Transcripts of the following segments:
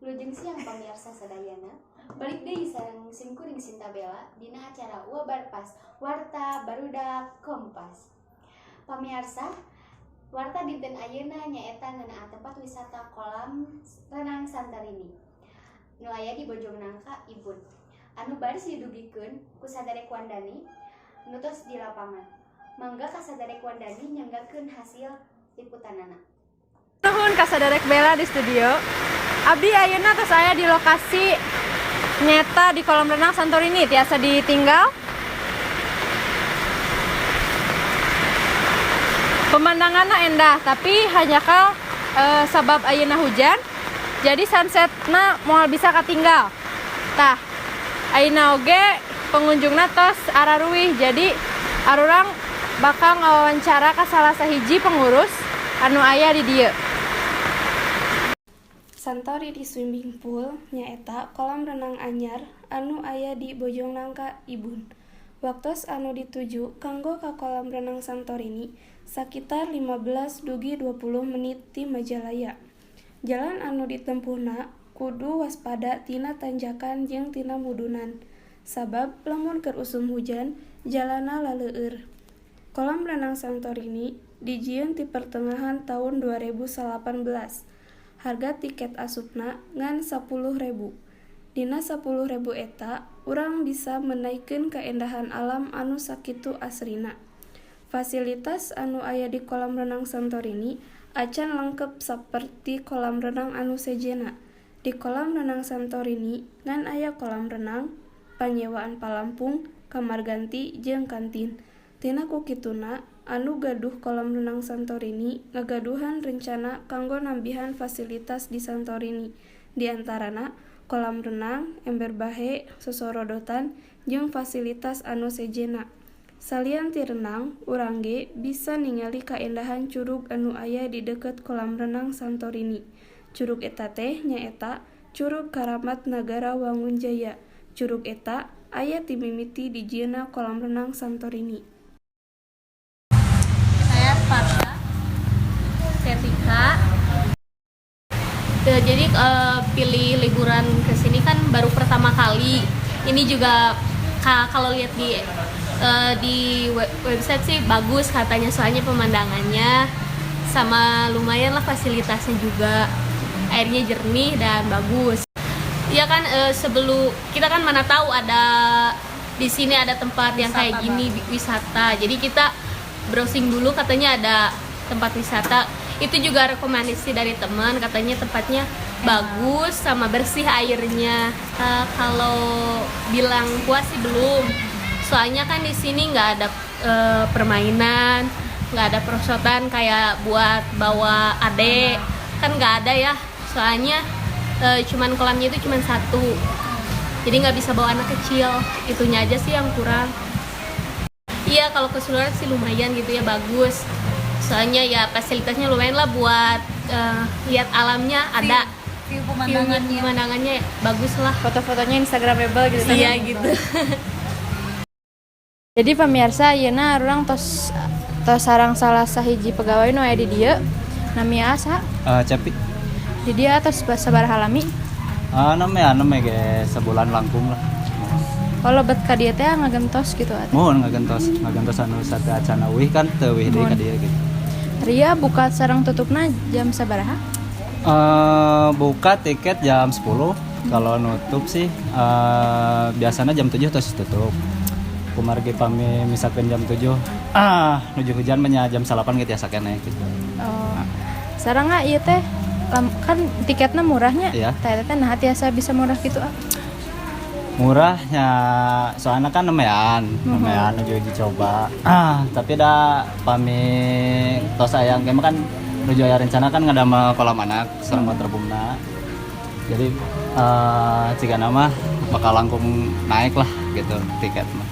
Wilujeng siang, pamirsa sadayana. Balik deui sareng simkuring, Sinta Bella, dina acara Wabarpas, Warta Barudak Kompas. Pamirsa, warta dinten ayeuna nyaeta ngeunaan tempat wisata kolam renang Santorini nu aya di Bojong Nangka, Ibun. Anu baris didugikeun ku Saderek Wandani nu tos di lapangan. Mangga ka Saderek Wandani nyanggakeun hasil liputanana. Nuhun ka Saderek Bella di studio. Abdi ayeuna tos aya di lokasi nyaeta di kolam renang Santorini, tiasa ditinggal. Pemandangannya endah, tapi hanjakal sabab ayeuna hujan, jadi sunsetna moal bisa katinggal. Tah, ayeuna oge pengunjungna tos araruih, jadi arurang bakal ngawawancara ka salah sahiji pengurus anu aya di dieu. Santorini Swimming Pool nyaeta kolam renang anyar anu aya di Bojong Nangka, Ibun. Waktos anu dituju kanggo ka kolam renang Santorini sakitar 15 dugi 20 menit ti Majalaya. Jalan anu ditempuhna kudu waspada tina tanjakan jeung tina mudunan. Sabab lamun keur usum hujan, jalanna laleueur. Kolam renang Santorini dijieun ti pertengahan taun 2018. Harga tiket asupna ngan 10.000. Dina 10.000 eta, urang bisa menaikeun kaendahan alam anu sakitu asrina. Fasilitas anu aya di kolam renang Santorini acan lengkep saperti kolam renang anu sejenna. Di kolam renang Santorini ngan aya kolam renang, panyewaan palampung, kamar ganti jeung kantin. Tina kukituna, anu gaduh kolam renang Santorini ngagaduhan rencana kanggo nambihan fasilitas di Santorini, di antarana kolam renang, ember bahe, sosorodotan, jeung fasilitas anu sejenna. Salian ti renang, urang ge bisa ningali kaendahan curug anu aya di deukeut kolam renang Santorini. Curug eta teh nyaeta Curug Karamat Nagara Wangun Jaya. Curug eta aya ti mimiti dijieunna kolam renang Santorini. Saya Sparta Setika. Jadi pilih liburan ke sini kan baru pertama kali. Ini juga kalau lihat di website sih bagus katanya, soalnya pemandangannya sama lumayan lah fasilitasnya juga, airnya jernih dan bagus. Ya kan, sebelum kita kan mana tahu ada di sini ada tempat yang kayak gini, wisata. Jadi kita browsing dulu, katanya ada tempat wisata. Itu juga rekomendasi dari teman, katanya tempatnya bagus sama bersih airnya. Kalau bilang puas sih belum. Soalnya kan di sini nggak ada permainan, nggak ada perosotan kayak buat bawa adek kan nggak ada ya. Soalnya cuman kolamnya itu cuman satu, jadi nggak bisa bawa anak kecil. Itunya aja sih yang kurang. Iya, kalau keseluruhan sih lumayan gitu ya, bagus. Soalnya ya fasilitasnya lumayan lah buat lihat alamnya ada. View view pemandangannya. Pemandangannya bagus lah. Foto-fotonya instagramable gitu kan. Iya, gitu. Jadi pemirsa, ayeuna urang tos tos sareng salah sahiji pegawai nu aya di dieu. Nami saha? Cepi. Di dieu atos sabaraha lami? Ah, namanya anu ge sebulan langkung lah. Kalau bet ka dieu teh ngagentos gitu atuh. Mohon ngagentos, ngagentos anu sateuacan uih kan teu uih deui ka dieu gitu. Ria, buka sareng tutupna jam sabaraha? Buka tiket jam 10, kalau nutup sih biasanya jam 7 terus tutup. Kumargi pami misalkan jam 7 nuju hujan mah jam 8 gitu ya keneh gitu. Oh. Sareng ieu teh kan tiketnya murahnya. Iya. Teh teh nah tiasa bisa murah gitu ah? Murahnya soalnya kan lumayan, lumayan nuju uji coba. Ah, tapi dah pami tos ayang mah kan nuju aya rencana kan ngadamel kolam anak sareng waterboomna. Jadi jika nama bakal langkung naik lah gitu tiket mah.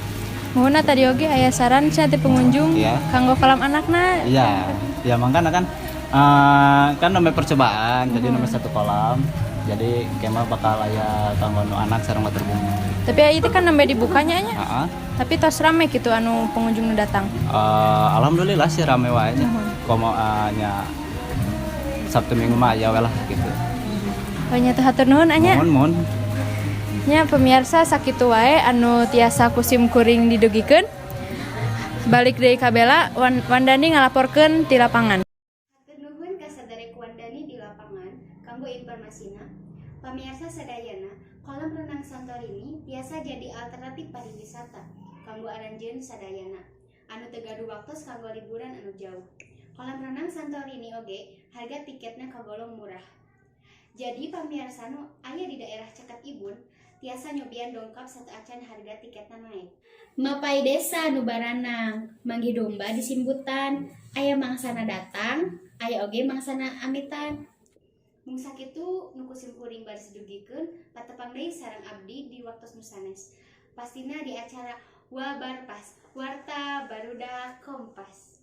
Muhun, tadi oge aya saran cenah ti pengunjung kanggo kolam anakna. Iya, ya makanya kan kan namanya percobaan, jadi namanya satu kolam. Jadi kemah bakal aya kanggo nu anak sareng waterboom. Tapi itu kan nembe dibukanya nya. Heeh. Tapi tos rame gitu anu pengunjung nu datang? Alhamdulillah sih rame wae nya. Komo nya Sabtu Minggu mah aya we lah gitu. Oh nya tuh, hatur nuhun anya. Mohon mohon. Nya pemirsa, sakitu wae anu tiasa ku sim kuring didugikeun. Balik deui ka Bella, Wandani ngalaporkeun ti lapangan. Hatur nuhun ka saderek Wandani di lapangan kanggo informasina. Pamirsa sadayana, kolam renang Santorini tiasa jadi alternatif pariwisata kanggo aranjeun sadayana anu teu gaduh waktos kanggo liburan anu jauh. Kolam renang Santorini oge harga tiketna kagolong murah. Jadi pamirsa nu aya di daerah caket Ibun tiasa nyobian dongkap sateuacan harga tiketna naik. Mapay desa nu baranang, manggih domba disimbutan, aya mangsana datang, aya oge mangsana amitan. Mung sakitu nu ku simkuring baris dugikeun, patepang deui sareng abdi di waktos nu sanes. Pastina di acara Wabarpas, Warta Barudak Kompas.